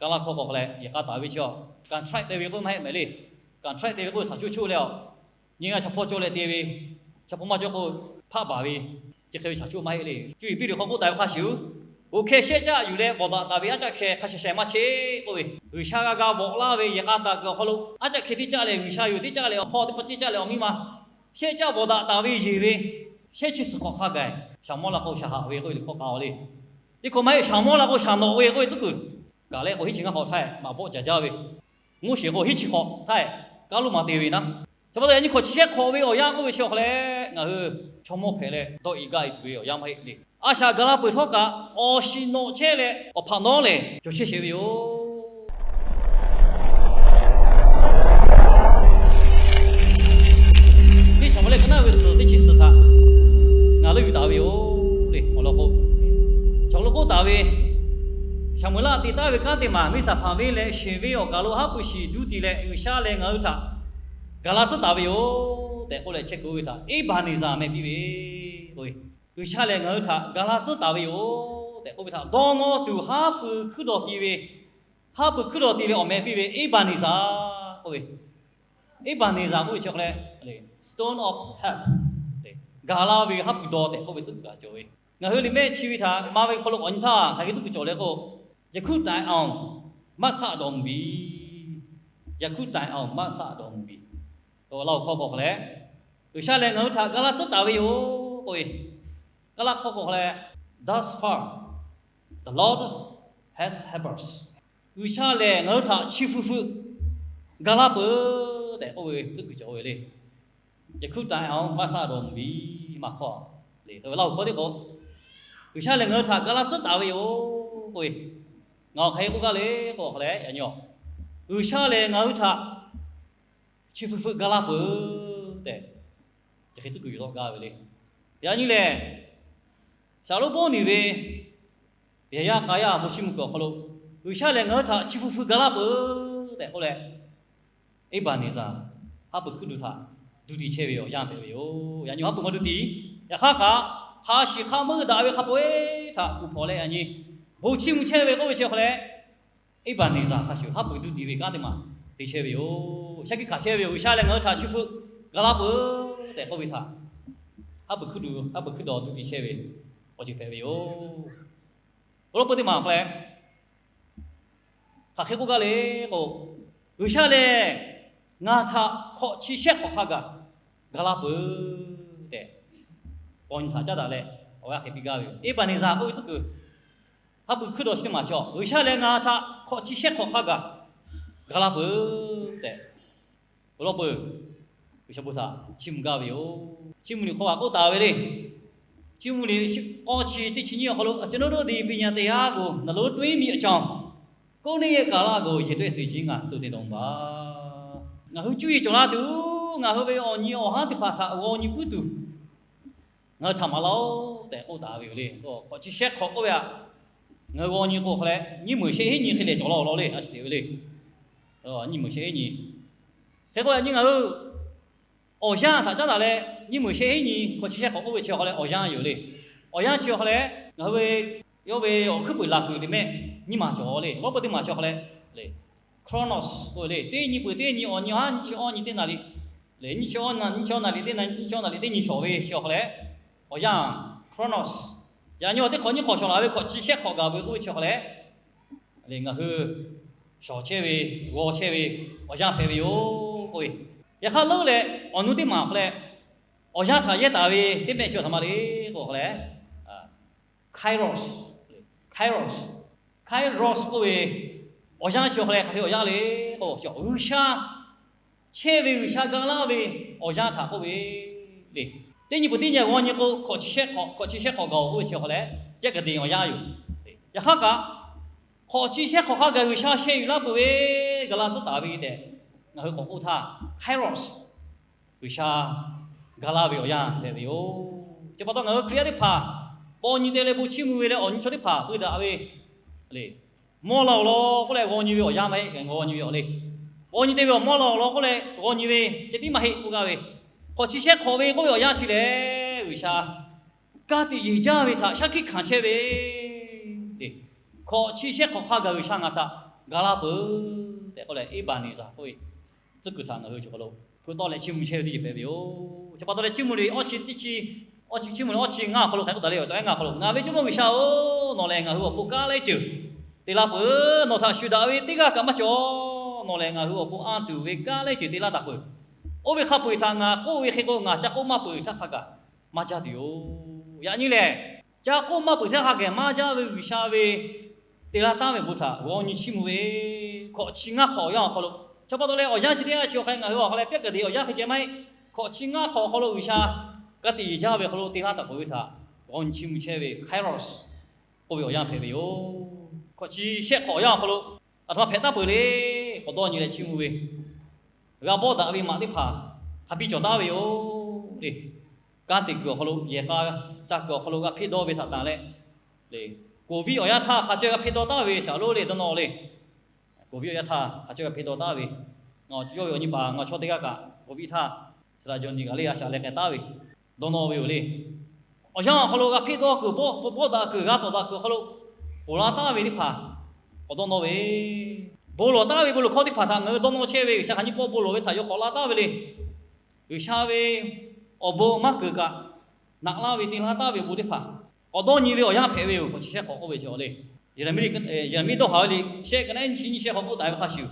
Kaˇ laˇ hkawˇ k'awꞈ hk'aw leh yehˬ k'a taˍ ve chi a, contrite te ve k'oˆ maˇ heˆ mehˍ le. Contrite te ve k'oˆ shaˍ coˆ choˆ leh a, nyi g'a shaˍ hpawˇ cawˇ leh te ve, shaˍ hpawˇ maˇ cawˇ k'o, hpaˆ baˬ ve, chi hk'e ve shaˍ coˆ maˇ heˆ le. Cuˇ yiˍ piˇ liꞈ hk'aw k'oˆ taˍ ve hk'a shuˍ, oˇ hkeh shehˆ caˆ yuˬ leh bawˬ daꞈ taˍ ve aˉ caˆ hkeh hk'a sheh sheh maˇ chehˇ k'oˆ ve, G'uiˬsha g'a ga bawꞈ laˇ ve yehˬ k'a taˍ kuiˬ awˬ hk'aw lo aˉ caˆ hkeh teˇ caˆ leh G'uiˬsha yoˬ, teˇ caˆ leh awˬ hpawˇ teˇ hpaˍ teˇ caˆ leh awˬ miˇ ma shehˆ caˆ bawˬ daꞈ taˍ ve yeˬ ve, shehˆ chi suhˍ hk'awꞈ hk'a gaˬ shaˍ mawˇ la k'o shaˍ haꞈ ve k'oˆ ve liꞈ hkawˇ k'a a le. Teˇ hkawꞈ maˇ heˆ, shaˍ mawˇ la k'o shaˍ nawꞈ ve k'oˆ ve tcuhˉ kuiˬ kaꞈ leh k'o hiˉ chi ngaˇ hk'awꞈ htaˇ maˍ bawˆ caˍ jaˇ ve, Moˉseˍ k'o hiˉ chi hk'awꞈ htaˇ kaˉ loˇ maˍ te ve naˉ. Chi pa taw yaꞈ nyi hkawꞈ chi shehˆ hk'awꞈ ve awˬ yanˇ k'oˆ ve chi awˬ hk'aw leh ngaˬ hui chaw mawˇ hpehꞈ leh dawˇ e gaˇ e tuˬ ve awˬ yanˇ maˇ heˆ le. A shaꞈ gaˬ la peuˬ htawˇ kaꞈ awˬ shiˍ nawꞈ chehˇ leh awˬ hpaꞈ nawˉ lehˬ cawˬ chehˇ sheˍ ve yoˬ. Teˇ Saˍmo-eˍlaˆ ka naˉ ve suhˍ teˇ chi suhˍ htaꞈ ngaˬ leuˆ yuˬ taˍ ve yoˬ le. Awˬ lawn k'o, chaw lo k'oˆ taˍ ve, Saˍmo-eˍlaˆ te taˍ ve kanˉ teˇ maˬ miˬ saˍ hpaˍ venˇ leh sheˍ venˇ awˬ kaˬ lo haˉ pui shiˍ duˇ ti leh G'uiˬsha lehˬ ngaˬ hui htaꞈ gaˬ la tcuhˉ taˍ ve yoˬ tehꞈ k'oˆ leh chehˇ kuiˬ ve htaꞈ Eˇbaˍneˍzaˍ meh piˇ ve k'o, G'uiˬsha lehˬ ngaˬ hui htaꞈ gaˬ la tcuhˉ taˍ ve yoˬ tehꞈ k'oˆ ve htaꞈ dawˇ nawˇ tuˬ haˉ pui hkuiˉ dawˬ ti ve, haˉ pui hkuiˉ dawˬ ti ve awˬ meh piˇ ve Eˇbaˍneˍzaˍ k'oˆ ve, Eˇbaˍneˍzaˍ k'oˆ ve chi hk'e leh, stone of help, gaˬ laˇ ve haˉ pui dawˇ tehꞈ k'oˆ ve tcuhˉ kuiˬ kaꞈ cawˬ ve. Ngaˬ hui liꞈ mehˆ chi ve htaꞈ ma ve hk'aw lo k'awꞈ nyi htaˇ hk'aˬ hk'e tcuhˉ kuiˬ cawˬ leh k'o, Yaꞈ hkuˇ taiˍ awˬ maˇ saˆ dawˬ mvuh biˬ. Yaꞈ hkuˇ taiˍ awˬ maˇ saˆ dawˬ mvuh biˬ. Laˇ huˍ hkawˇ k'awꞈ hk'aw leh, G'uiˬsha lehˬ ngaˬ hui htaꞈ gaˬ la tcuhˉ taˍ ve yoˬ k'oˆ ve, Kaˇ laˇ hkawˇ k'awꞈ hk'aw leh, thus far the Lord has helped us. G'uiˬsha lehˬ ngaˬ hui htaꞈ chi hpu hpfuh gaˬ la peuˬ tehꞈ k'oˆ ve tcuhˉ kuiˬ cawˬ ve le. Yaꞈ hkuˇ taiˍ awˬ maˇ saˆ dawˬ mvuh biˬ maˇ hkawˇ le. Laˇ huˍ hkawˇ teˇ k'o, G'uiˬsha lehˬ ngaˬ hui htaꞈ gaˬ la tcuhˉ taˍ ve yoˬ k'oˆ ve, ngaˬ awˬ hk'aˬ hk'e k'oˆ gaˇ le k'o hk'aˬ leh yaꞈ nyi a, G'uiˬsha lehˬ ngaˬ hui htaꞈ chi hpu hpfuh gaˬ la peuˬ tehꞈ chi hk'e tcuhˉ kuiˬ yuˬ tawˆ gaˇ ve le. Yaꞈ nyi lehˬ, Saˍlonˍ Pawˇ niˬ ve yehˬ yaˇ k'a yaˇ bon chiˇ mvuh kuiˬ awˬ hk'aw lo, G'uiˬsha lehˬ ngaˬ hui htaꞈ chi hpu hpfuh gaˬ la peuˬ tehꞈ k'oˆ leh, Eˇbaˍneˍzaˍ haˉ pui hkuiˉ duˬ htaꞈ duˇ ti chehˇ ve awˬ yanˇ hpehꞈ ve yoˬ. Yaꞈ nyi haˉ pui maˇ duˇ ti. Yaꞈ hk'aˇ kaꞈ, hk'a shiˍ hk'a meuˇ daꞈ ve hk'a peu-eˬ htaꞈ kuˬ hpawnˬ leh yaꞈ nyi bon chiˇ mvuh chehˇ ve k'oˆ ve chi awˬ hk'aw leh, Eˇbaˍneˍzaˍ hk'a shuˍ haˉ pui duˇ ti ve kanˉ teˇ maˬ te chehˇ ve yoˬ. Shaˉ hkiˆ hkanˍ chehˇ ve yoˬ. G'uiˬsha lehˬ ngaˬ hui htaꞈ chi hpu gaˬ la peuˬ tehꞈ k'oˆ ve htaꞈ haˉ pui hkuiˉ duˬ, haˉ pui hkuiˉ dawˬ duˇ ti chehˇ ve awˬ ceuˬ hpehꞈ ve yoˬ. Awˬ lawn peu teˇ maˬ awˬ hk'aw leh, hk'aˬ hk'e k'oˆ gaˇ le k'o, G'uiˬsha lehˬ ngaˬ htaꞈ hkawꞈ chi shehˆ hk'awꞈ hk'a gaˬ gaˬ la peuˬ tehꞈ, paw nyi htaꞈ caˉ daꞈ leh awˬ g'aˇ hk'e piˇ gaˇ ve yoˬ. Eˇbaˍneˍzaˍ k'oˆ ve tcuhˉ kuiˬ haˉ pui hkuiˉ dawˬ chi teˇ maˬ cawˬ. G'uiˬsha lehˬ ngaˬ htaꞈ hkawꞈ chi shehˆ hk'awꞈ hk'a gaˬ gaˬ la peuˬ tehꞈ, awˬ lawn peu G'uiˬsha bon htaꞈ chiˇ mvuh gaˇ ve yoˬ. Chiˇ mvuh liꞈ hk'aw htaꞈ k'oˆ taˍ ve le. Chiˇ mvuh liꞈ k'awˇ chi teˇ chi nyiˇ awˬ hk'aw lo, ကျွန်တော်တို့သည် ပညာတရားကို နှလုံးသွင်းမည်အကြောင်း ကိုယ်နှစ်ရဲ့ကာလကို ရေတွက်စေခြင်းငှာ သုတ်သင်တော်မူပါ. Ngaˬ hui cuˇ yiˍ cawˬ la tuˬ, ngaˬ hui ve awˬ nyi awˬ haˉ teˇ hpaˍ htaꞈ g'aw nyi puiˉ tuˬ ngaˬ hui htaꞈ maˍ laˇ-oˆ tehꞈ k'oˆ taˍ ve yoˬ le. Hkawꞈ chi shehˆ hk'awꞈ k'oˆ ve htaꞈ ngaˬ hui g'aw nyi k'o hk'aˬ leh, nyiˇ meunˍ shehˆ heˉ nyi hk'e lehˬ cawˬ la awˬ lawn le, a shu te ve le. Nyiˇ meunˍ shehˆ heˉ nyi. Hk'e k'o yaꞈ nyi ngaˬ hui awˬ yanˇ htaꞈ caˉ daꞈ leh, nyiˇ meunˍ shehˆ heˉ nyi hkawꞈ chi shehˆ hk'awꞈ k'oˆ ve chi awˬ hk'aw leh awˬ yanˇ yoˬ le. Awˬ yanˇ chi awˬ hk'aw leh ngaˬ hui ve yawˇ ve awˬ hkuiˉ puiˍ laˬ kuiˬ liꞈ mehˆ nyiˇ maˬ cawˬ le. Awˬ lawn peu teˇ maˬ chi awˬ hk'aw leh, Chronos k'oˆ ve le, teˇ nyi peuˬ teˇ nyi awˬ nyi haˉ nyiˇ chi awˇ nyi teˇ naˍ riˍ, nyiˇ chi awˇ nyiˇ chi awˇ naˍ riˍ teˇ nyiˇ chi awˇ naˍ riˍ teˇ nyi shawˍ ve chi awˬ hk'aw leh, awˬ yanˇ Chronos. Yaꞈ nyi awˬ teˇ hk'awꞈ nyiˇ hk'awꞈ shawˍ laˬ ve hkawꞈ chi shehˆ hk'awꞈ gaˬ ve k'oˆ ve chi awˬ hk'aw leh, ngaˬ hui shawˍ chehˇ ve, g'aw chehˇ ve awˬ yanˇ hpehꞈ ve yoˬ k'oˆ ve. Yaꞈ hk'aˇ leuˉ leh awˬ nu teˇ maˬ awˬ hk'aw leh awˬ yanˇ htaꞈ yehˇ taˍ ve teˇ mehˆ chi awˬ htaꞈ ma le k'o hk'aˬ leh, Kairos, Kairos, Kairos k'oˆ ve awˬ yanˇ chi awˬ hk'aw leh hk'aˬ hk'e awˬ yanˇ le k'o, G'uiˬsha chehˇ ve G'uiˬsha ga laˇ ve awˬ yanˇ htaꞈ k'oˆ ve le. Teˇ nyi peuˬ teˇ nyi g'aw nyi k'o, hkawꞈ chi shehˆ hk'awꞈ, hkawꞈ chi shehˆ hk'awꞈ gaˬ-oˬ k'oˆ ve chi awˬ hk'aw leh, yaˇ kaꞈ te awˬ yanˇ yoˬ. Yaꞈ hk'aˇ kaꞈ, hkawꞈ chi shehˆ hk'awꞈ hk'a gaˬ G'uiˬsha sheh yuˬ laˇ peuˬ ve, ga laˇ tcuhˉ taˍ ve tehꞈ ngaˬ hui k'awꞈ k'oˆ htaˇ, Kairos, G'uiˬsha ga laˇ ve awˬ yanˇ hpehꞈ ve yoˬ. Chi pa taw ngaˬ hui Hkriꞈ yaˇ teˇ hpaˍ paw nyi te leh bon chiˇ mvuh ve leh awˬ nyi chaw teˇ hpaˍ peu daꞈ ve le. Mawˇ la awˬ lawn k'oˆ leh g'aw nyi ve awˬ yanˇ maˇ heˆ, g'aw nyi ve awˬ le. Paw nyi te ve awˬ mawˇ la awˬ lawn k'oˆ leh g'aw nyi ve ceh tiˉ maˇ heˆ k'oˆ gaˇ ve, hkawꞈ chi shehˆ hk'awꞈ ve k'oˆ ve awˬ yanˇ chi lehˬ, G'uiˬsha ka tiꞈ yeˬ jaˇ ve htaꞈ shaˉ hkiˆ hkanˍ chehˇ ve le. Hkawꞈ chi shehˆ hk'awꞈ hk'a gaˬ G'uiˬsha ngaˬ htaꞈ ga laˇ peuˬ tehꞈ k'oˆ leh, Eˇbaˍneˍzaˍ k'oˆ ve tcuhˉ kuiˬ htaꞈ ngaˬ hui chaw hk'aw lo hpeuꞈ tawˆ leh chiˇ mvuh chehˇ ve teˇ ceuˬ hpehꞈ ve yoˬ. Chi pa taw leh Chiˇ mvuh liꞈ awˇ chi teˇ chi, awˇ chi, Chiˇ mvuh liꞈ awˇ chi ngaˇ awˬ hk'aw lo hk'aˬ hk'e k'oˆ taˍ le, awˬ taw ehˉ ngaˇ awˬ hk'aw lo, Ngaˬ ve Jawˇmawˇ G'uiˬsha-oˬ, nawˬ lehˬ ngaˬ hui awˬ pon kanˉ lehˉ ceuˬ te laˇ peuˬ. Nawˬ htaꞈ shuˍ daꞈ ve teˇ g'aˇ kaꞈ maˇ cawˬ. Nawˬ lehˬ ngaˬ hui awˬ pon anˇ tuˬ ve kanˉ lehˉ ceuˬ te laˇ taˍ peuˬ. Oˇ ve hk'a peu-eˬ htaꞈ ngaˬ k'oˆ ve hk'e k'o, ngaˬ ca k'oˆ maˇ peuˬ htaˇ hk'a gaˬ maˇ jaˇ tuˬ yoˬ. Yaꞈ nyi lehˬ, ca k'oˆ maˇ peuˬ htaˇ hk'a gaˬ maˇ jaˇ ve G'uiˬsha ve te laˇ taˉ ve bon htaꞈ g'aw nyi chiˇ mvuh ve, hkawꞈ chi ngaˇ hk'awꞈ awˬ yanˇ awˬ hk'aw lo, chi pa taw leh awˬ yanˇ chi teˇ yanˇ chi awˬ hk'a leh ngaˬ hui awˬ hk'a leh pyaˆ kaˍ te awˬ yanˇ hk'e ceh maˇ heˆ. Hkawꞈ chi ngaˇ hk'awꞈ awˬ hk'aw lo G'uiˬsha ka tiꞈ yeˬ jaˇ ve awˬ hk'aw lo te laˇ taˍ peuˬ ve htaꞈ g'aw nyi chiˇ mvuh chehˇ ve Kairos k'oˆ ve awˬ yanˇ hpehꞈ ve yoˬ. Hkawꞈ chi shehˆ hk'awꞈ awˬ yanˇ awˬ hk'aw lo aˬ htoꞈ ma hpehꞈ taˉ peuˬ le k'awꞈ dawˇ nyi leh chiˇ mvuh ve, g'a bawˆ daꞈ ve maꞈ teˇ hpaˍ hk'a biˇ cawˬ taˉ ve yoˬ le. Kanˉ te kuiˬ awˬ hk'aw lo yehˬ k'a ca kuiˬ awˬ hk'aw lo g'a hpeˆ dawˇ ve htaꞈ tanˬ leh, Covid awˬ yanˇ htaˇ hk'a ceh g'a hpeˆ dawˇ taˉ ve shaˍ lonˉ le dawˇ nawˇ le. Covid awˬ yanˇ htaˇ hk'a ceh g'a hpeˆ dawˇ taˉ ve, ngaˬ yawˇ ve awˬ nyi paˍ ngaˬ chaw teˇ g'aˇ kaꞈ Covid htaˇ saˍ laꞈ jawˬ nyi gaˬ le a shaꞈ leh k'ai taˉ ve dawˇ nawˇ ve yoˬ le. Awˬ yanˇ awˬ hk'aw lo g'a hpeˆ dawˇ kuiˬ, bawˆ daꞈ kuiˬ, g'a tawˍ daꞈ kuiˬ awˬ hk'aw lo ponˬ la taˉ ve teˇ hpaˍ k'awꞈ dawˇ nawˇ ve, bon lawˬ taˉ ve bon lawˬ hkawˇ teˇ hpaˍ htaꞈ ngaˬ hui dawˇ nawˇ chehˇ ve, G'uiˬsha hk'aˬ nyi pawˆ bon lawˬ ve htaꞈ yawˇ k'awꞈ la taˉ ve le. G'uiˬsha ve awˬ bon maˇ keunˍ kaꞈ, naꞈ laˇ ve te laˇ taˉ ve awˬ bon teˇ hpaˍ k'awꞈ dawˇ nyi ve awˬ yanˇ hpehꞈ ve yoˬ. Hkawꞈ chi shehˆ hk'awꞈ k'oˆ ve chi le, Yeˍraˍmiˆ dawˇ haˍ ve liꞈ shehˆ ka naˉ nyiˇ chi nyiˇ shehˆ hk'awꞈ k'oˆ taˍ ve hk'a shuˍ,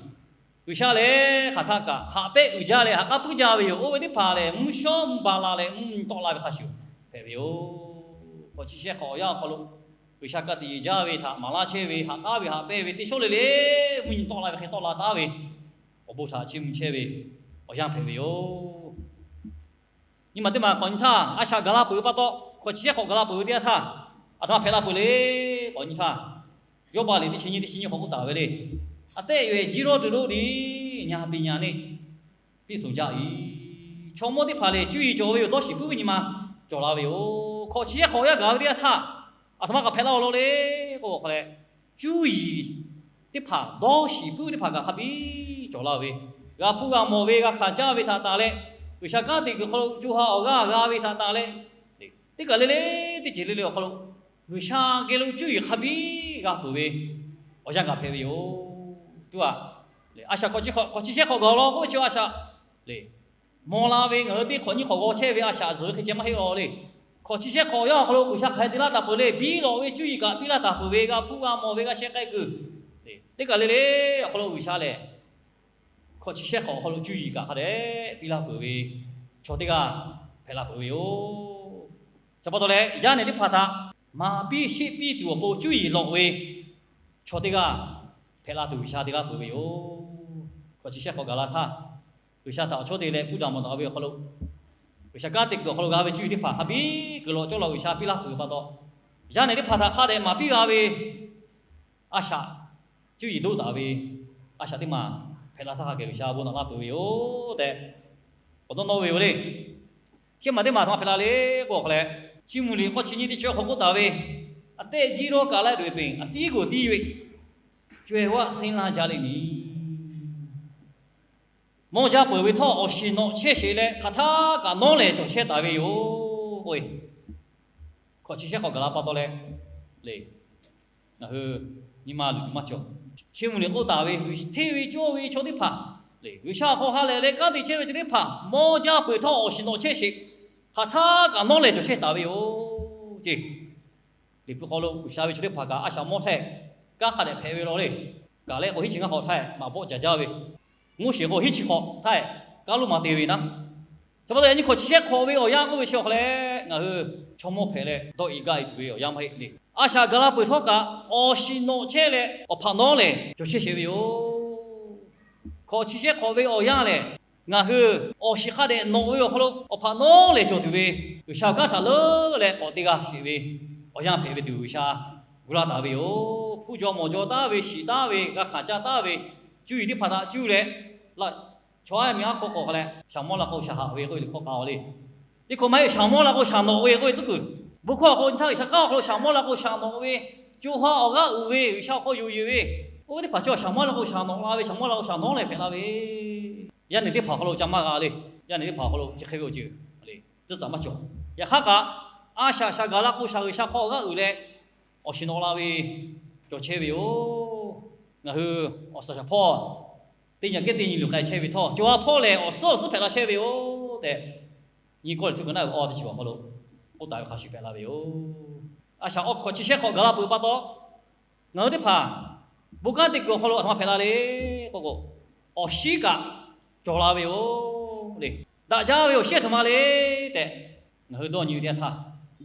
G'uiˬsha lehˬ hk'aˬ htaˇ kaꞈ haꞈ pehnˇ uiˍ jaˇ leh ha k'aˉ puiˉ jaˇ ve yoˬ. Oˇ ve teˇ hpaˍ lehˬ mvuhˇ shawˉ mvuhˇ ba la leh mvuhˇ nyi tawˆ la ve hk'a shuˍ hpehꞈ ve yoˬ. Hkawꞈ chi shehˆ hk'awꞈ awˬ yanˇ awˬ hk'aw lo, G'uiˬsha ka tiꞈ yeˬ jaˇ ve htaꞈ maˍ laˇ chehˇ ve, ha k'aˉ ve haꞈ pehnˇ ve teˇ shawˉ le le mvuhˇ nyi tawˆ la ve hk'e tawˆ la taˉ ve awˬ bon htaꞈ chiˇ mvuh chehˇ ve awˬ yanˇ hpehꞈ ve yoˬ. Nyi ma teˇ ma k'awꞈ nyi htaˇ, a shaꞈ gaˬ la peuˬ ve pa taw, hkawꞈ chi shehˆ hk'awꞈ gaˬ la peuˬ ve teˇ yanˇ htaˇ, aˬ htoꞈ ma hpehꞈ la peuˬ le k'awꞈ nyi htaˇ, Yawˇbaˆ liꞈ teˇ chi nyiˇ teˇ chi nyiˇ hk'awꞈ k'oˆ taˍ ve le, အသက်အရွယ်ကြီးသောသူတို့သည် ဉာဏ်ပညာနှင့် ပြည့်စုံကြ၏. Chaw mawˇ teˇ hpaˍ lehˬ cuˇ yiˍ cawˬ ve yoˬ. Dawˇ shiˍ puiˉ ve nyi ma cawˬ la ve yoˬ. Hkawꞈ chi shehˆ hk'awꞈ awˬ yanˇ gaˬ ve teˇ yanˇ htaˇ, aˬ htoꞈ ma kaꞈ hpehꞈ la-o law le k'o, hk'a leh cuˇ yiˍ teˇ hpaˍ, dawˇ shiˍ puiˉ ve teˇ hpaˍ kaꞈ hk'a biˇ cawˬ la ve, g'a hpuˇ g'a mawˬ ve g'a hkanˍ caˇ ve htaꞈ tanˬ leh, G'uiˬsha kanˉ te kuiˬ hk'aw lo co ha awˬ g'aˇ g'a ve htaꞈ tanˬ leh, teˇ kaˬ le le teˇ ceuˬ le le awˬ hk'aw lo G'uiˬsha geh lo cuˇ yiˍ hk'a biˇ g'a peuˬ ve awˬ yanˇ gaˬ hpehꞈ ve yoˬ. Tuˬ a, a shaꞈ hkawꞈ chi shehˆ hk'awꞈ gaˬ law k'oˆ ve chi a shaꞈ le, maw la ve ngaˬ hui teˇ hk'awꞈ nyiˇ hk'awꞈ g'aw chehˇ ve a shaꞈ zuhˬ ve hk'e ceh maˇ heˆ law le. Hkawꞈ chi shehˆ hk'awꞈ awˬ yanˇ awˬ hk'aw lo G'uiˬsha hk'aˬ hk'e te laˇ taˍ peuˬ le, biˇ lawꞈ ve cuˇ yiˍ kaꞈ piˇ laˇ taˍ peuˬ ve, g'a hpuˇ g'a mawˬ ve, g'a sheh k'ai kuiˬ teˇ kaˬ le le awˬ hk'aw lo G'uiˬsha lehˬ hkawꞈ chi shehˆ hk'awꞈ awˬ hk'aw lo cuˇ yiˍ kaꞈ hk'a dehꞈ piˇ laˇ peuˬ ve chaw teˇ g'aˇ hpehꞈ la peuˬ ve yoˬ. Chi pa taw leh, yaˇ nehˬ teˇ hpaˍ htaꞈ maˍ piˇ sheˆ piˇ tuˬ awˬ pon cuˇ yiˍ lawꞈ ve chaw teˇ g'aˇ hpehꞈ la tuˬ G'uiˬsha te laˇ peuˬ ve yoˬ. Hkawꞈ chi shehˆ hk'awꞈ gaˬ la htaˇ, G'uiˬsha htaꞈ awˬ chawˇ te leh hpuˇ daꞈ mawˬ daꞈ ve awˬ hk'aw lo, G'uiˬsha kanˉ te kuiˬ awˬ hk'aw lo g'a ve cuˇ yiˍ teˇ hpaˍ hk'a biˇ kuiˬ lawꞈ cawˇ law G'uiˬsha piˇ laˇ peuˬ pa taw, yaˇ nehˬ teˇ hpaˍ htaꞈ hk'a dehꞈ maˍ piˇ g'a ve a shaꞈ, cuˇ yiˍ doˆ taˍ ve a shaꞈ teˇ maˬ hpehꞈ la htaˇ hk'a geh G'uiˬsha bon naꞈ laˇ peuˬ ve yoˬ tehꞈ k'awꞈ dawˇ nawˇ ve yoˬ le. Chi ma teˇ maˬ htaꞈ ma hpehꞈ la le k'o, awˬ hk'a leh Chiˇ mvuh liꞈ k'awˇ chi nyiˇ teˇ chi awˬ hk'aw k'oˆ taˍ ve, အသက်ကြီးသောကာလတို့တွင် အသီးကိုသီး၍ ကြွယ်ဝဆင်းလာကြလိမ့်မည်. Mawˇ jaˇ peuˬ ve htawˇ, awˬ shiˍ nawꞈ chehˇ sheˍ leh, hk'aˬ htaˇ kaꞈ nawˉ lehˬ cawˬ chehˇ taˍ ve yoˬ k'o, hkawꞈ chi shehˆ hk'awꞈ gaˬ la pa taw leh, le, ngaˬ hui nyi ma luˬ tuˬ maˇ cawˬ. Chiˇ mvuh liꞈ k'oˆ taˍ ve, hteˇ ve cawˇ ve chaw teˇ hpaˍ, G'uiˬsha awˬ hk'aw ha lehˬ leh kanˉ te chehˇ ve chaw teˇ hpaˍ mawˇ jaˇ peuˬ htawˇ awˬ shiˍ nawꞈ chehˇ sheˍ, hk'aˬ htaˇ kaꞈ nawˉ lehˬ cawˬ chehˇ taˍ ve yoˬ ce. Liꞈ hpu hk'aw lo G'uiˬsha ve chaw teˇ hpaˍ kaꞈ a shaꞈ mawˇ htaˇ kanˉ hk'a dehꞈ hpehꞈ ve law le. Kaꞈ leh k'o hiˉ chi ngaˇ hk'awꞈ htaˇ maꞈ bawˆ caˍ jaˇ ve, Moˉseˍ k'o hiˉ chi hk'awꞈ htaˇ kaˉ loˉ ma te ve naˉ. Chi pa taw yaꞈ nyi hkawꞈ chi shehˆ hk'awꞈ ve awˬ yanˇ k'oˆ ve chi awˬ hk'a leh ngaˬ hui chaw mawˇ hpehꞈ leh dawˇ e gaˇ e tuˬ ve awˬ yanˇ maˇ heˆ le. A shaꞈ gaˬ la peuˬ htawˇ kaꞈ awˬ shiˍ nawꞈ chehˇ leh awˬ hpaꞈ nawˉ lehˬ cawˬ chehˇ sheˍ ve yoˬ. Hkawꞈ chi shehˆ hk'awꞈ ve awˬ yanˇ lehˬ, ngaˬ hui awˬ shiˍ hk'a dehꞈ nawꞈ ve awˬ hk'aw lo awˬ hpaꞈ nawˉ lehˬ cawˬ tuˬ ve, G'uiˬsha kanˉ htaꞈ leuˉ leh k'awꞈ te g'a sheˍ ve awˬ yanˇ hpehꞈ ve tuˬ G'uiˬsha gu laˇ taˍ ve yoˬ. Hpu jaw mawˬ jaw taˉ ve, shiˍ taˉ ve, g'a hkanˍ caˇ taˉ ve, cuˇ yiˍ teˇ hpaˍ htaꞈ cuˇ leh, chaw aˉ miˬ aˉ hk'aw k'awꞈ hk'a leh shaˍ mawˇ la k'o shaˍ haꞈ ve k'oˆ ve liꞈ hkawˇ k'a-o le. Teˇ hkawˇ maˇ heˆ, shaˍ mawˇ la k'o shaˍ nawꞈ ve k'oˆ ve tcuhˉ kuiˬ, bon hkawˇ awˬ hk'aw nyi htaˇ G'uiˬsha kanˉ awˬ hk'aw lo shaˍ mawˇ la k'o shaˍ nawꞈ ve, co ha awˬ g'aˇ uiˍ ve, G'uiˬsha awˬ hk'aw yoˬ yeˬ ve, oˇ ve teˇ hpaˍ chi shaˍ mawˇ la k'o shaˍ nawꞈ la ve, shaˍ mawˇ la k'o shaˍ nawˉ leh hpehꞈ la ve. Yaˇ nehˬ teˇ hpaˍ awˬ hk'aw lo ca maˇ g'a le. Yaˇ nehˬ teˇ hpaˍ awˬ hk'aw lo chi hk'e ve awˬ ceuˬ le, tcuhˇ tcuhˍ maˇ cawˬ. Yaꞈ hk'aˇ kaꞈ, a shaꞈ shaˍ gaˬ la k'o shaˍ G'uiˬsha hk'aw g'aˇ uiˍ leh awˬ shiˍ nawꞈ la ve cawˬ chehˇ ve yoˬ. Ngaˬ hui awˬ suhˍ shaˍ hpawˇ teˇ nyi kehˉ teˇ nyi luˬ k'ai chehˇ ve htawˇ, co ha hpawˇ lehˬ awˬ suhˉ awˬ suhˉ hpehꞈ la chehˇ ve yoˬ tehꞈ, nyi kawˇ lehˬ tuˬ ka naˉ ve awˬ teˇ chi awˬ hk'aw lo k'oˆ taˍ ve hk'a shuˍ hpehꞈ la ve yoˬ. A shaꞈ awˬ hk'awꞈ chi shehˆ hk'awꞈ gaˬ la peuˬ pa taw, ngaˬ hui teˇ hpaˍ bon kanˉ te kuiˬ awˬ hk'aw lo aˬ htoꞈ ma hpehꞈ la le k'oˆ k'o, awˬ shinˉ kaꞈ cawˬ la ve yoˬ le. Daꞈ jaˇ ve awˬ shinˉ aˬ htoꞈ ma le tehꞈ, ngaˬ hui dawˇ nyi ve teˇ yanˇ htaˇ,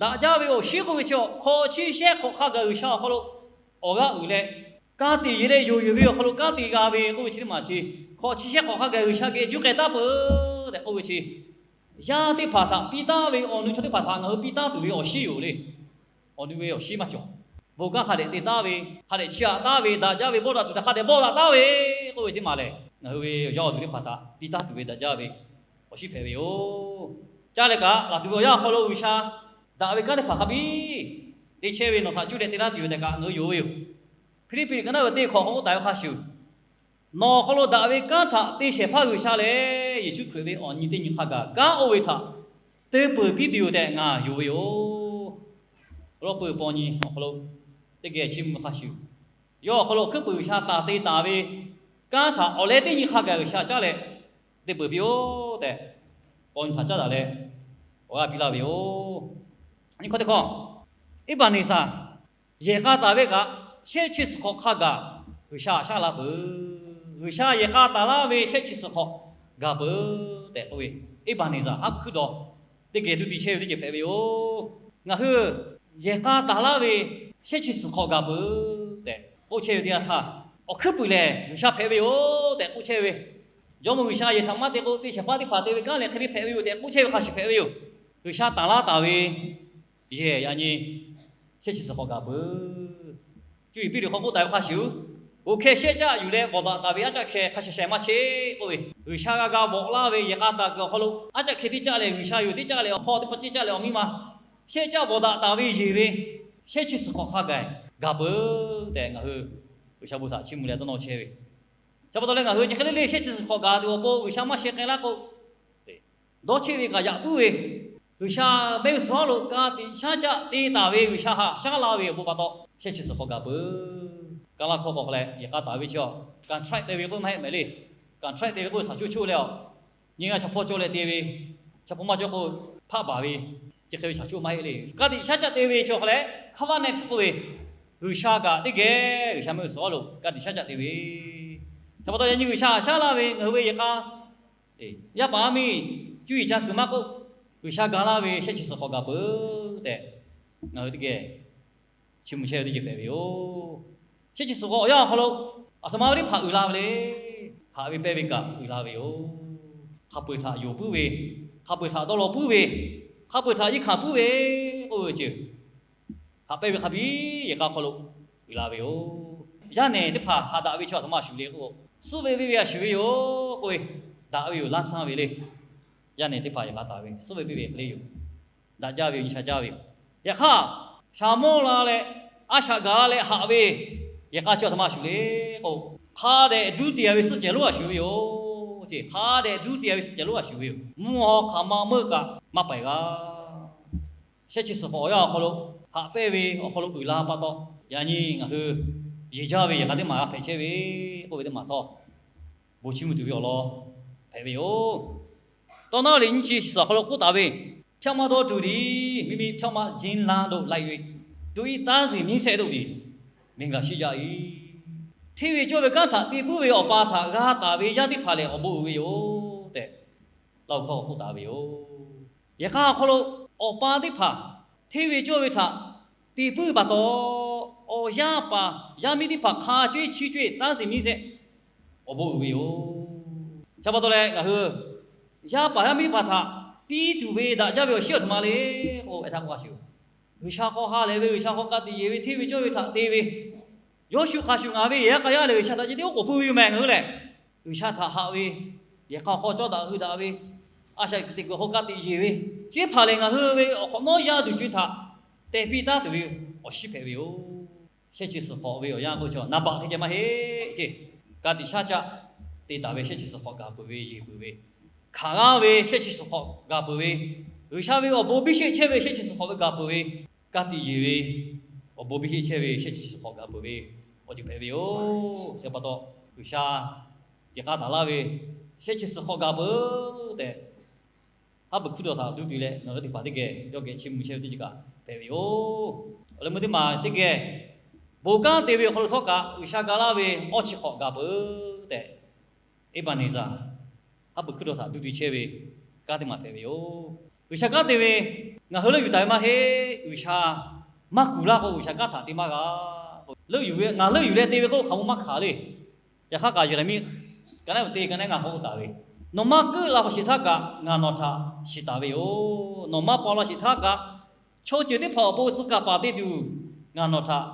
daꞈ jaˇ ve awˬ shinˉ k'oˆ ve chi awˬ hk'awꞈ chi shehˆ hk'awꞈ hk'a gaˬ G'uiˬsha awˬ hk'aw lo awˬ g'aˇ uiˍ leh, ka tiꞈ yeˬ leh yonˍ yeˬ ve awˬ hk'aw lo ka tiꞈ g'a ve k'oˆ ve chi teˇ maˬ chi, hk'awꞈ chi shehˆ hk'awꞈ hk'a gaˬ G'uiˬsha geh juˇ k'ai taˉ peuˬ tehꞈ k'oˆ ve chi, yaˇ teˇ hpaˍ htaꞈ piˇ taˉ ve awˬ nu chaw teˇ hpaˍ htaꞈ ngaˬ hui piˇ taˉ tuˬ ve awˬ shinˉ yoˬ le. Awˬ nu ve awˬ shinˉ maˇ cawˬ. Bon kanˉ hk'a dehꞈ te taˉ ve, hk'a dehꞈ chiˇ aꞈ taˉ ve, daꞈ jaˇ ve bawˆ daꞈ tuˬ htaꞈ hk'a dehꞈ bawˆ daꞈ taˉ ve k'oˆ ve teˇ maˬ lehˬ, ngaˬ hui ve awˬ yaˇ awˬ duˬ teˇ hpaˍ htaꞈ piˇ taˉ tuˬ ve daꞈ jaˇ ve awˬ shinˉ hpehꞈ ve yoˬ. Caˇ leh kaꞈ laˬ tuˬ ve awˬ yanˇ awˬ hk'aw lo G'uiˬsha daꞈ ve kanˉ teˇ hpaˍ hk'a biˇ te chehˇ ve nawˬ htaꞈ cuˇ leh te laˇ tuˬ yoˬ tehꞈ kaꞈ ngaˬ hui yonˍ ve yoˬ. Hpiˇliˇpiˆ liꞈ ka naˉ ve teˇ hkawꞈ k'oˆ taˍ ve hk'a shuˍ, nawˬ awˬ hk'aw lo daꞈ ve kanˉ htaꞈ te shehˍ hpaˇ G'uiˬsha lehˬ, Yeˍsuˆ Hkriꞈ ve awˬ nyi teˇ nyi hk'a gaˬ kanˉ oˇ ve htaꞈ te peuˬ piˇ tuˬ yoˬ tehꞈ ngaˬ yonˍ ve yoˬ. Awˬ lawn peuˬ paw nyi awˬ hk'aw lo teˇ geh chiˇ mvuh hk'a shuˍ, yawˇ awˬ hk'aw lo hkuiˉ puiˍ G'uiˬsha taˍ te taˍ ve kanˉ htaꞈ awˬ leh teˇ nyi hk'a gaˬ G'uiˬsha caˇ leh te peuˬ piˇ-oˆ tehꞈ, paw nyi htaꞈ caˉ daꞈ leh awˬ g'aˇ piˇ laˇ ve yoˬ. Nyi hkawˇ teˇ hkawˇ, Eˇbaˍneˍzaˍ yehˬ k'a taˍ ve kaꞈ, shehˆ chi suhˍ hk'awꞈ hk'a gaˬ G'uiˬsha haꞈ shaˉ la peuˬ. G'uiˬsha yehˬ k'a taˍ laˇ ve shehˆ chi suhˍ hk'awꞈ gaˬ peuˬ tehꞈ k'oˆ ve, Eˇbaˍneˍzaˍ haˉ pui hkuiˉ dawˬ teˇ geh duˇ ti chehˇ ve teˇ ceuˬ hpehꞈ ve yoˬ. Ngaˬ hui yehˬ k'a taˍ laˇ ve shehˆ chi suhˍ hk'awꞈ gaˬ peuˬ tehꞈ k'oˆ chehˇ ve teˇ yanˇ htaˇ, awˬ hkuiˉ puiˍ lehˬ G'uiˬsha hpehꞈ ve yoˬ tehꞈ k'oˆ chehˇ ve, Jawˇmawˇ G'uiˬsha yehˬ htaꞈ maˇ te k'o, te shehˍ hpaˇ teˇ hpaˍ te ve kanˉ lehˬ hk'e le hpehꞈ ve yoˬ tehꞈ k'oˆ chehˇ ve hk'a shuˍ hpehꞈ ve yoˬ. G'uiˬsha taˍ laˇ taˍ ve yehˬ yaꞈ nyi shehˆ chi suhˍ hk'awꞈ gaˬ peuˬ. Cuˇ yiˍ Piˇruꞈ hk'aw k'oˆ taˍ ve hk'a shuˍ, oˇ hkeh shehˆ caˆ yuˬ leh bvuhꞈ daꞈ taˍ ve aˉ caˆ hkeh hk'a shuˍ sheh maˇ cheˇ k'oˆ ve, G'uiˬsha g'a ga bvuhꞈ laˇ ve yehˬ k'a taˍ kuiˬ awˬ hk'aw lo aˉ caˆ hkeh teˇ caˆ lehˬ G'uiˬsha yoˬ, teˇ caˆ lehˬ awˬ hpawˇ teˇ hpaˍ teˇ caˆ lehˬ awˬ miˇ ma shehˆ caˆ bvuhꞈ daꞈ taˍ ve yeˬ ve shehˆ chi suhˍ hk'awꞈ hk'a gaˬ gaˬ peuˬ tehꞈ ngaˬ hui G'uiˬsha bon htaꞈ chiˇ mvuh leh dawˇ nawˇ chehˇ ve. Chi pa taw leh ngaˬ hui chi hk'e le le shehˆ chi suhˍ hk'awꞈ gaˬ tuˬ awˬ pon G'uiˬsha maˇ sheh k'ai laˇ k'o, dawˇ cheˆ ve kaꞈ yaꞈ puiˉ ve, G'uiˬsha mehˆ g'uˇ suhˍ awˉ lo ka tiꞈ shaˉ caˆ te taˍ ve G'uiˬsha haꞈ shaˉ la ve awˬ bon pa taw shehˆ chi suhˍ hk'awꞈ gaˬ peuˬ. Kaˇ laˇ hkawˇ k'awꞈ k'o leh yehˬ k'a taˍ ve chi awˬ contract te ve k'oˆ maˇ heˆ mehˍ le. Contract te ve k'oˆ shaˍ choˆ choˆ leh awˬ nyi g'a shaˍ hpawˇ cawˇ leh te ve, shaˍ hpawˇ maˇ cawˇ k'o hpaˆ baˬ ve, chi hk'e ve shaˍ choˆ maˇ heˆ le. Ka tiꞈ shaˉ caˆ te ve chi awˬ hk'aw leh covenant k'oˆ ve, G'uiˬsha kaꞈ teˇ geh G'uiˬsha mehˆ g'uˇ suhˍ awˉ lo ka tiꞈ shaˉ caˆ te ve, chi pa taw yaꞈ nyi G'uiˬsha haꞈ shaˉ laˇ ve ngaˬ hui ve yehˬ k'a yaˇ paˍ yaˇ miˇ cuˇ yiˍ ca kuiˬ maˇ k'oˆ, G'uiˬsha ga laˇ ve shehˆ chi suhˍ hk'awꞈ gaˬ peuˬ tehꞈ ngaˬ hui teˇ geh chiˇ mvuh chehˇ ve teˇ ceuˬ hpehꞈ ve yoˬ. Shehˆ chi suhˍ hk'awꞈ awˬ yanˇ awˬ hk'aw lo aˬ htoꞈ ma ve teˇ hpaˍ uiˍ la ve le. Haꞈ ve pehnˇ ve kaꞈ uiˍ la ve yoˬ. Hk'a peu-eˬ htaꞈ yonˍ puiˉ ve, hk'a peu-eˬ htaꞈ dawˇ law puiˉ ve, hk'a peu-eˬ htaꞈ yiˇ hkanˍ puiˉ ve k'oˆ ve ceuˬ, haꞈ pehnˇ ve hk'a biˇ yehˬ k'a hk'aw lo uiˍ la ve yoˬ. Yaˇ nehˬ teˇ hpaˍ haꞈ daꞈ ve chi aˬ htoꞈ ma shuˍ le k'o, suhˉ ve venˇ ve a shuˍ ve yoˬ k'oˆ ve, daꞈ ve yoˬ, laˇ sanˇ ve le. Yaˇ nehˬ teˇ hpaˍ yehˬ k'a taˍ ve suhˉ ve venˇ ve hk'e le yoˬ. Daꞈ jaˇ ve yoˬ, nyi sha jaˇ ve yoˬ. Yaꞈ hk'aˇ, shaˍ mawˇ la leh a shaꞈ gaˬ la leh haꞈ ve yehˬ k'a chi aˬ htoꞈ ma shuˍ le k'o, hk'a dehꞈ duˇ te-a ve suhˆ cehˬ lonˉ a shuˍ ve yoˬ. Hk'a dehꞈ duˇ te-a ve suhˆ cehˬ lonˉ a shuˍ ve yoˬ. Mvuhˇ haw hk'aˬ ma meuˇ kaꞈ maˇ paiˍ g'a. Shehˆ chi suhˍ hk'awꞈ awˬ yanˇ awˬ hk'aw lo haꞈ pehnˇ ve awˬ hk'aw lo uiˍ la pa taw, yaꞈ nyi ngaˬ hui yeˬ jaˇ ve yehˬ k'a teˇ maˬ g'a hpehꞈ chehˇ ve k'oˆ ve teˇ maˬ htawˇ, bon chiˇ mvuh tuˬ ve awˬ lawn hpehꞈ ve yoˬ. Tawˇ naˉ liꞈ nyiˇ chi suhˍ awˬ hk'aw lo k'oˆ taˍ ve, ဖြောင့်မတ်သောသူသည် မိမိဖြောင့်မတ်ခြင်းလမ်းသို့လိုက်၍ သူ၏တန်းစီမျဉ်းစဲ့တို့သည် မင်္ဂလာရှိကြ၏. Hteˇ ve cawˇ ve kanˉ htaꞈ te puiˉ ve awˬ pa htaꞈ g'a taˍ ve yaˇ teˇ hpaˍ lehˬ awˬ bon uiˍ ve yoˬ tehꞈ, laˇ hu hkawˇ k'oˆ taˍ ve yoˬ. Yehˬ k'a awˬ hk'aw lo awˬ pa teˇ hpaˍ hteˇ ve cawˇ ve htaꞈ te puiˉ ve pa taw, awˬ yaˇ paˍ yaˇ miˇ teˇ hpaˍ hk'a co-eˬ chi co-eˬ တန်းစီမျဉ်းစဲ့ awˬ bon uiˍ ve yoˬ. Chi pa taw leh ngaˬ hui yaˇ paˍ yaˇ miˇ teˇ hpaˍ htaꞈ piˇ tuˬ ve daꞈ jaˇ ve awˬ shinˉ aˬ htoꞈ ma le k'o, aˬ htaˇ k'oˆ a shuˍ, G'uiˬsha hk'aw ha lehˬ ve, G'uiˬsha hk'aw ka tiꞈ yeˬ ve, hteˇ ve cawˇ ve htaꞈ te ve, yawˇ shu hk'a shuˍ ngaˬ ve yehˬ yaˇ k'a yaˇ lehˬ G'uiˬsha htaꞈ ceh tiˉ oˉ k'oˍ pui ve yoˬ mehˍ. Ngaˬ hui lehˬ G'uiˬsha htaꞈ haꞈ ve, yehˬ k'a hk'aw cawˇ daꞈ hui daꞈ ve, a shaꞈ teꞈ kuiˬ hk'aw ka tiꞈ yeˬ ve, chi teˇ hpaˍ lehˬ ngaˬ hui ve awˬ hk'awꞈ nawˉ yaˇ duˬ co-e htaꞈ tehˬ piˇ taˉ tuˬ ve awˬ shinˉ hpehꞈ ve yoˬ. Shehˆ chi suhˍ hk'awꞈ ve awˬ yanˇ k'oˆ ve chaw naˍ baꞈ hk'e ceh maˇ heˆ ceˇ. Ka tiꞈ shaˉ caˆ te taˍ ve shehˆ chi suhˍ hk'awꞈ gaˬ peuˬ ve yeˬ peuˬ ve, hkanˍ g'aˇ ve shehˆ chi suhˍ hk'awꞈ gaˬ peuˬ ve, G'uiˬsha ve awˬ bon biˇ sheˆ chehˇ ve shehˆ chi suhˍ hk'awꞈ ve gaˬ peuˬ ve, ka tiꞈ yeˬ ve awˬ bon biˇ sheˆ chehˇ ve shehˆ chi suhˍ hk'awꞈ gaˬ peuˬ ve, awˬ ceuˬ hpehꞈ ve yoˬ. Chi pa taw, G'uiˬsha tiꞈ k'aˇ taˍ laˇ ve shehˆ chi suhˍ hk'awꞈ gaˬ peuˬ tehꞈ, haˉ pui hkuiˇ dawˬ htaꞈ duˇ tuˬ leh ngaˬ hui teˇ hpaˍ teˇ geh yawˇ geh chiˇ mvuh chehˇ ve teˇ ceuˬ kaꞈ hpehꞈ ve yoˬ. Awˬ leh meuˇ teˇ maˬ teˇ geh, bon kanˉ te ve awˬ hk'aw lo htawˇ kaꞈ G'uiˬsha ga laˇ ve awˇ chi hk'awꞈ gaˬ peuˬ tehꞈ, Ebenezer, haˉ pui hkuiˇ dawˬ htaꞈ duˇ tuˬ chehˇ ve kanˉ teˇ maˬ hpehꞈ ve yoˬ. G'uiˬsha kanˉ te ve, ngaˬ hui leuˆ yuˬ taˍ ve maˇ heˆ. G'uiˬsha maˇ kuˬ laˇ k'o, G'uiˬsha kanˉ htaꞈ te maˇ g'a. Leuˆ yuˬ ve, ngaˬ leuˆ yuˬ leh te ve k'oˆ hk'aˬ ma maˇ hkanˍ le. Yaꞈ hk'aˇ kaꞈ Yeˍraˍmiˆ ka naˉ uˍ te ka naˉ ngaˬ k'oˆ taˍ ve, Nawˬ maˇ keuˆ la paw sheˍ htaˇ kaꞈ ngaˬ nawˬ htaꞈ shiˍ taˍ ve yoˬ. Nawˬ maˇ paw la sheˍ htaˇ kaꞈ, chaw ceuˬ teˇ hpaˍ awˬ pon tcuh kaˍ paˍ te tuˬ ngaˬ nawˬ htaꞈ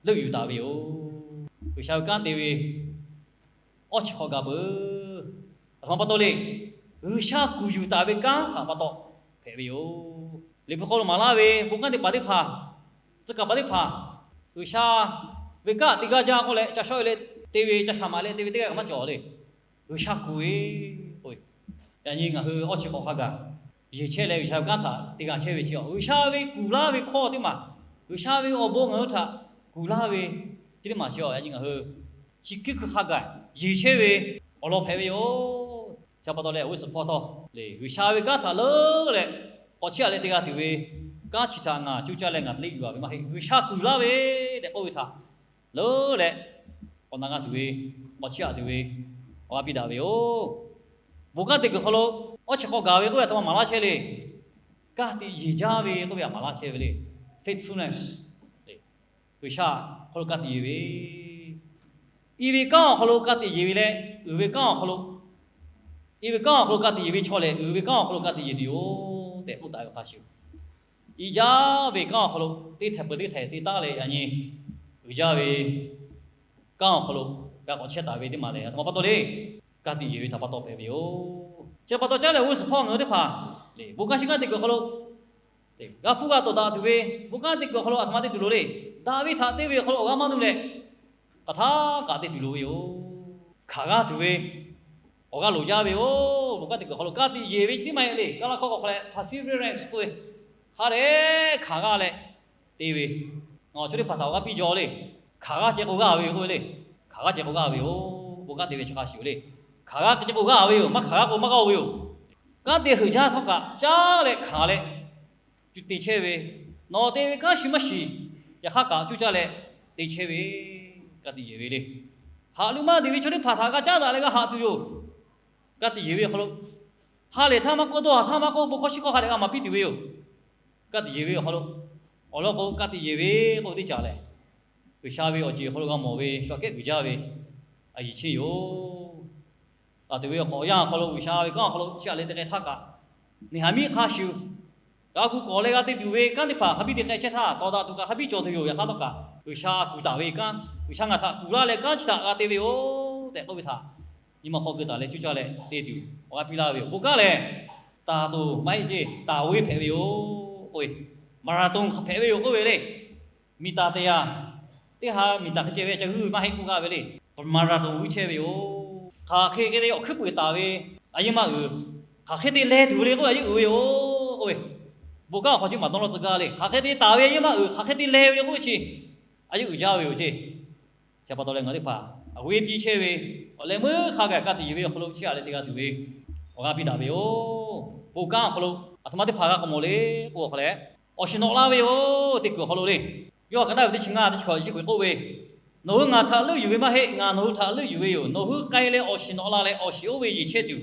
leuˆ yuˬ taˍ ve yoˬ. G'uiˬsha ve kanˉ te ve awˇ chi hk'awꞈ gaˬ peuˬ. Aˬ htoꞈ ma pa taw le. G'uiˬsha kuˬ yuˬ taˍ ve kanˉ htaꞈ pa taw hpehꞈ ve yoˬ. Liꞈ hpu hk'aw lo maˍ laˇ ve bon kanˉ te paˍ teˇ hpaˍ, tcuh kaˍ paˍ teˇ hpaˍ, G'uiˬsha ve kanˉ te gaˇ jaˇ k'oˆ leh ca shawˉ ve leh te ve, ca shaˍ maˍ leh te ve teˇ g'aˇ kaꞈ maˇ cawˬ le. G'uiˬsha kuˬ ve k'o, yaꞈ nyi ngaˬ hui awˇ chi hk'awꞈ hk'a gaˬ yeˬ chehˇ leh G'uiˬsha ve kanˉ htaꞈ te g'a chehˇ ve chi, G'uiˬsha ve kuˬ laˇ ve hkawˇ teˇ maˬ, G'uiˬsha ve awˬ bon ngaˬ hui htaꞈ kuˬ laˇ ve chi teˇ maˬ chi, yaꞈ nyi ngaˬ hui chi hkiˉ hkui hk'a gaˬ yeˬ chehˇ ve awˬ lawn hpehꞈ ve yoˬ. Chi pa taw leh awˬ g'uˇ suhˍ hpawˇ htawˇ le, G'uiˬsha ve kanˉ htaꞈ leuˉ leh k'awꞈ chiˇ aꞈ leh te g'a tuˬ ve kanˉ chi htaꞈ ngaˬ coˇ caˇ leh ngaˬ te leh yuˬ a ve maˇ heˆ. G'uiˬsha kuˬ laˇ ve tehꞈ k'oˆ ve htaꞈ leuˉ leh k'awꞈ na g'a tuˬ ve, k'awꞈ chiˇ aꞈ tuˬ ve awˬ g'aˇ piˇ daꞈ ve yoˬ. Bon kanˉ te kuiˬ hk'aw lo awˇ chi hk'awꞈ gaˬ ve k'oˆ ve aˬ htoꞈ ma maˍ laˇ chehˇ le. Ka tiꞈ yeˬ jaˇ ve k'oˆ ve aˬ maˍ laˇ chehˇ ve le. Faithfulness. G'uiˬsha hk'aw lo ka tiꞈ yeˬ ve, i ve kanˉ awˬ hk'aw lo ka tiꞈ yeˬ ve leh, uiˍ ve kanˉ awˬ hk'aw lo, i ve kanˉ awˬ hk'aw lo ka tiꞈ yeˬ ve chaw lehˬ, uiˍ ve kanˉ awˬ hk'aw lo ka tiꞈ yeˬ tuˬ yoˬ tehꞈ k'oˆ taˍ ve hk'a shuˍ, i jaˇ ve kanˉ awˬ hk'aw lo teˇ htaiˍ peuˬ teˇ htaiˍ te taˉ leh yaꞈ nyi uiˍ jaˇ ve kanˉ awˬ hk'aw lo g'a k'awꞈ chehˇ taˍ ve teˇ maˬ lehˬ, aˬ htoꞈ ma pa taw le. Ka tiꞈ yeˬ ve htaꞈ pa taw hpehꞈ ve yoˬ. Chi pa taw caˉ leh g'uˇ suhˍ hpawˇ ngaˬ hui teˇ hpaˍ le, bon kanˉ shinˉ kanˉ te kuiˬ hk'aw lo g'a hpuˇ g'a tawˍ daꞈ tuˬ ve, bon kanˉ te kuiˬ awˬ hk'aw lo aˬ htoꞈ ma te tuˬ loˍ le. Daꞈ ve htaꞈ te ve awˬ hk'aw lo awˬ g'aˇ maˇ nuˇ leh, hk'aˬ htaˇ kaꞈ te tuˬ loˍ ve yoˬ. Hkanˍ g'aˇ tuˬ ve awˬ g'aˇ loˍ jaˇ ve yoˬ. Bon kanˉ te kuiˬ awˬ hk'aw lo ka tiꞈ yeˬ ve chi teˇ maˬ e le, Kaˇlaˇ hkawˇ k'awꞈ hk'a leh perseverance k'oˆ ve, hk'a dehꞈ hkanˍ g'aˇ leh te ve, a, chaw teˇ hpaˍ htaꞈ awˬ g'aˇ piˇ jaw le. Hkanˍ g'aˇ ceh k'o g'aˇ ve yoˬ k'oˆ ve le. Hkanˍ g'aˇ ceh k'o g'aˇ ve yoˬ. Bon kanˉ te ve chi hk'a shuˍ le. Hkanˍ g'aˇ ceh k'o g'aˇ ve yoˬ, maˇ hkanˍ g'aˇ k'o maˇ g'aˇ ve yoˬ. Kanˉ te heuˬ jaˇ htawˇ kaꞈ caˉ leh hkanˍ leh cuˇ te chehˇ ve, nawˬ te ve kanˉ shiˍ maˇ shiˍ, yaꞈ hk'aˇ kaꞈ cuˇ caˇ leh te chehˇ ve, ka tiꞈ yeˬ ve le. Haꞈ luꞈ maˇ deꞈ ve chaw teˇ hpaˍ htaꞈ g'a caˉ daꞈ leh g'a haꞈ tuˬ yoˬ. Ka tiꞈ yeˬ ve awˬ hk'aw lo ha lehˬ htaˇ maˇ k'oˆ, dawˇ haˍ htaˇ maˇ k'oˆ, bon hkawˇ shinˉ hkawˇ hk'a dehꞈ g'a maˍ piˇ tuˬ ve yoˬ. Ka tiꞈ yeˬ ve awˬ hk'aw lo, awˬ lawn k'o ka tiꞈ yeˬ ve k'oˆ ve teˇ caꞈ lehˬ, G'uiˬsha ve awˬ ceˬ awˬ hk'aw lo g'a mawˬ ve shaw kehˉ uiˍ jaˇ ve a yiˍ chehˇ yoˬ. Aˬ tuˬ ve awˬ hk'awꞈ awˬ yanˇ awˬ hk'aw lo G'uiˬsha ve kanˉ awˬ hk'aw lo chiˇ aꞈ leh te k'ai htaˇ kaꞈ, Neˍhaˍmiˆ hk'a shuˍ g'a gu k'awˍ leh g'a te tuˬ ve kanˉ teˇ hpaˍ hk'a biˇ te k'ai chehˇ htaˇ, tawˍ daꞈ tuˬ kaꞈ hk'a biˇ cawˬ tuˬ yoˬ. Yaꞈ hk'aˇ htawˇ kaꞈ G'uiˬsha kuˬ taˍ ve kanˉ, G'uiˬsha ngaˬ htaꞈ kuˬ laˇ leh kanˉ chi htaꞈ g'a te ve yoˬ tehꞈ k'oˆ ve htaꞈ nyi ma hk'aw keu taˍ leh cuˇ caˇ leh te tuˬ awˬ g'aˇ piˇ laˇ ve yoˬ. Bon kanˉ lehˬ, taˍ toˬ maˇ heˆ ceˇ, taˍ ve hpehꞈ ve yoˬ k'oˆ ve, marathon hk'a hpehꞈ ve yoˬ k'oˆ ve le. Miˬ taˍ te yaˇ, teˇ ha miˬ taˍ hk'e ceh ve ca g'uiˇ ve maˇ heˆ k'oˆ gaˇ ve le. Marathon g'uiˇ chehˇ ve yoˬ. Hk'aˬ hk'e hk'e te awˬ hkuiˉ puiˍ taˍ ve a yeˇ maˇ uiˍ, hk'aˬ hk'e te leh tuˬ le k'oˆ a yeˇ uiˍ ve yoˬ k'oˆ ve, bon kanˉ awˬ hk'aw chi maˍ dawˇ lawˇ tcuh gaˇ le. Hk'aˬ hk'e te taˍ ve a yeˇ maˇ uiˍ, hk'aˬ hk'e te leh ve le k'oˆ ve chi a yeˇ uiˍ jaˇ ve yoˬ ceˇ. Chi pa taw leh ngaˬ teˇ hpaˍ a g'uˇ piˇ chehˇ ve, awˬ leh meuˇ hk'a gaˬ ka tiꞈ yeˬ ve awˬ hk'aw lo chiˇ aꞈ leh te g'a tuˬ ve awˬ g'aˇ piˇ daꞈ ve yoˬ. Bon kanˉ awˬ hk'aw lo aˬ htoꞈ ma teˇ hpaˍ g'a k'awꞈ mawˬ le k'oˆ a hk'a lehˬ, awˬ shiˍ nawꞈ la ve yoˬ. Teˇ kuiˬ awˬ hk'aw lo le, yawˇ htaꞈ ka naˉ ve teˇ chi ngaˇ teˇ chi hkawꞈ chi k'oˆ ve, Nawˬ hui ngaˬ htaꞈ leuˆ yuˬ ve maˇ heˆ, ngaˬ nawˬ hui htaꞈ leuˆ yuˬ ve yoˬ. Nawˬ hui k'ai leh awˬ shiˍ nawꞈ la leh awˬ shiˍ oˇ ve yeˬ chehˇ tuˬ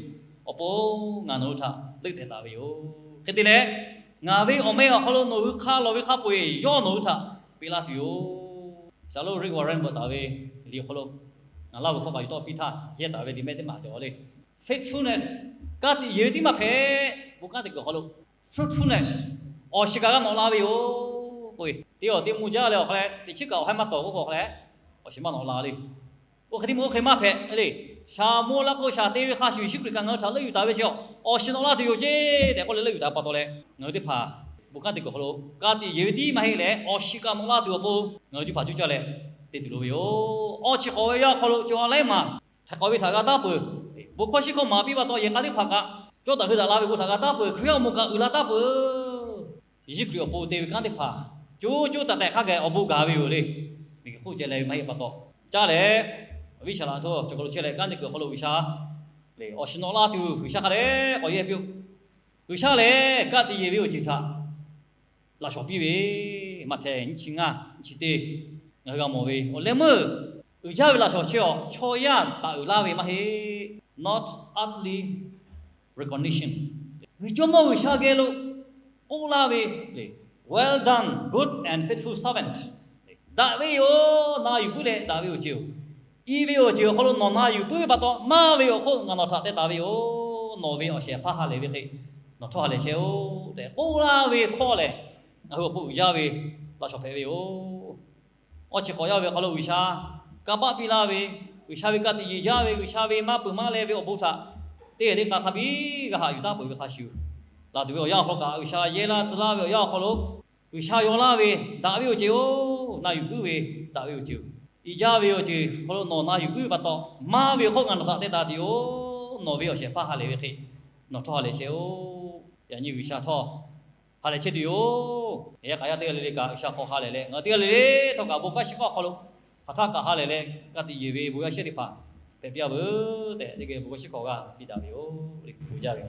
awˬ pon ngaˬ nawˬ hui htaꞈ leuˆ teh taˍ ve yoˬ. Hk'e te leh, ngaˬ ve awˬ meh awˬ hk'aw lo nawˬ hui hk'a lawˬ ve hk'a peu-eˬ yawˇ nawˬ hui htaꞈ peꞈ laˇ tuˬ yoˬ. Shaˍ lonˉ Rick Warren bvuhꞈ taˍ ve liꞈ awˬ hk'aw lo ngaˬ laˇ ve hkawˇ kaꞈ yuˬ tawˆ piˇ htaˇ yehˇ taˍ ve liꞈ mehˆ teˇ maˬ cawˬ le. Faithfulness, ka tiꞈ yeˬ ve tiˉ maˇ hpehꞈ. Bon kanˉ te kuiˬ awˬ hk'aw lo fruitfulness, awˬ shiˍ kaꞈ g'a nawꞈ la ve yoˬ k'oˆ ve, teˇ awˬ teˇ mvuh jaˇ leh awˬ hk'a leh teꞈ chiˉ kaꞈ awˬ haiˉ maˇ tawˍ k'oˆ k'o awˬ hk'a leh awˬ shiˍ maˇ nawꞈ la le. Oˇ hk'e teˇ mvuh oˇ hk'e maˇ hpehꞈ le. Shaˍ moˇ laˇ k'o shaˍ te ve hk'a shuˍ Yeˍsuˆ Hkriꞈ kaꞈ ngaˬ hui htaꞈ leuˆ yuˬ taˍ ve chi, awˬ shiˍ nawꞈ la tuˬ yoˬ ceˇ tehꞈ k'oˆ leh leuˆ yuˬ taˍ pa taw leh, ngaˬ hui teˇ hpaˍ bon kanˉ te kuiˬ awˬ hk'aw lo ka tiꞈ yeˬ ve tiˉ maˇ heˆ leh awˬ shiˍ kaꞈ nawꞈ la tuˬ awˬ pon ngaˬ hui teˇ hpaˍ cuˇ caˇ leh te tuˬ loˍ ve yoˬ. Awˇ chi hk'awꞈ ve yaˇ awˬ hk'aw lo cawˬ a laiˉ maˬ htaꞈ k'awꞈ ve htaꞈ g'a taˉ peuˬ. Bon hkawˇ shinˉ hkawˇ maˍ piˇ pa taw yehˬ k'a teˇ hpaˍ kaꞈ cawˇ daꞈ hui daꞈ la ve bon htaꞈ g'a taˉ peuˬ. Hkriꞈ yaˇ awˬ moˍ kaꞈ uiˍ la taˉ peuˬ. Yeˍsuˆ Hkriꞈ awˬ pon te ve kanˉ teˇ hpaˍ co co taiˍ taiˍ hk'a gaˬ awˬ bon gaˬ ve yoˬ le. miˬguiˬ hk'oˆ ceh leh ve maˇ heˆ pa taw, caˇ leh awˬ viˉ shaˍ laꞈ htawˇ cawˬ kaˬ lo chehˇ leh kanˉ te kuiˬ awˬ hk'aw lo G'uiˬsha lehˬ awˬ shiˍ nawꞈ la tuˬ G'uiˬsha hk'a dehꞈ k'awꞈ yehˇ piˇ-oˆ. G'uiˬsha lehˬ ka tiꞈ yeˬ ve awˬ ceuˬ htaꞈ laꞈ shawnˍ piˇ ve, Maꞈhtehˍ nyiˇ chi ngaˇ nyiˇ chi teˇ, ngaˬ hui g'a mawˬ ve, awˬ leh meuˇ uiˍ jaˇ ve laꞈ shawnˍ chehˇ awˬ chaw yaˇ taˍ uiˍ laˇ ve maˇ heˆ. Not earthly recognition. G'uiˬ jawˇmawˇ G'uiˬsha geh lo k'oˆ laˇ ve, Well done, good and faithful servant. Daꞈ ve yoˬ, na yuˬ puiˉ leh daꞈ ve awˬ ceuˬ-oˬ. I ve awˬ ceuˬ awˬ hk'aw lo nawˬ na yuˬ puiˉ ve pa taw, maˇ ve awˬ hk'oˆ ngaˬ nawˬ htaꞈ teh taˍ ve yoˬ. Nawˬ ve awˬ shehˍ hpaˇ ha lehˬ ve hk'e nawˬ htawˇ ha lehˬ shehˇ-oˆ tehꞈ k'oˆ laˇ ve hkawˇ lehˬ, ngaˬ hui awˬ pon uiˍ jaˇ ve laꞈ shawnˍ hpehꞈ ve yoˬ. Awˬ chi hk'awꞈ yaˇ ve awˬ hk'aw lo G'uiˬsha kanˇ paˆ piˇ laˇ ve, G'uiˬsha ve ka tiꞈ yeˬ jaˇ ve, G'uiˬsha ve maˇ peuˬ maˇ leh ve awˬ bon htaꞈ teˇ g'aˇ teˇ k'a hk'a biˇ g'a haꞈ yuˬ taˉ peuˬ ve hk'a shuˍ, laˬ tuˬ ve awˬ yanˇ awˬ hk'aw lo kaꞈ G'uiˬsha yehˇ laˇ tcuh laˇ ve awˬ yanˇ awˬ hk'aw lo, G'uiˬsha yaw laˇ ve daꞈ ve awˬ ceuˬ-oˬ, na yuˬ puiˉ ve daꞈ ve awˬ ceuˬ, i jaˇ ve awˬ ceuˬ hk'aw lo nawˬ na yuˬ puiˉ ve pa taw, maˇ ve hk'oˆ ngaˬ nawˬ htaꞈ teh taˍ tuˬ yoˬ. Nawˬ ve awˬ shehˍ hpaˇ ha lehˬ ve hk'e nawˬ htawˇ ha lehˬ shehˇ-oˆ. Yaꞈ nyi G'uiˬsha htawˇ ha lehˬ chehˇ tuˬ yoˬ. Yaꞈ hk'aˇ yaˇ teˇ g'aˇ le le kaꞈ G'uiˬsha hk'aw ha lehˬ leh, ngaˬ hui teˇ g'aˇ le le htawˇ kaꞈ bon kanˉ shiˍ k'awˇ awˬ hk'aw lo hk'aˬ htaˇ kaꞈ ha lehˬ leh, ka tiꞈ yeˬ ve bon yaˇ shehˇ teˇ hpaˍ hpehꞈ piˇ-a veuˬ tehꞈ, teˇ geh bon kanˉ shiˍ hk'awꞈ g'a piˇ daꞈ ve yoˬ. Liꞈ hpu jaˇ ve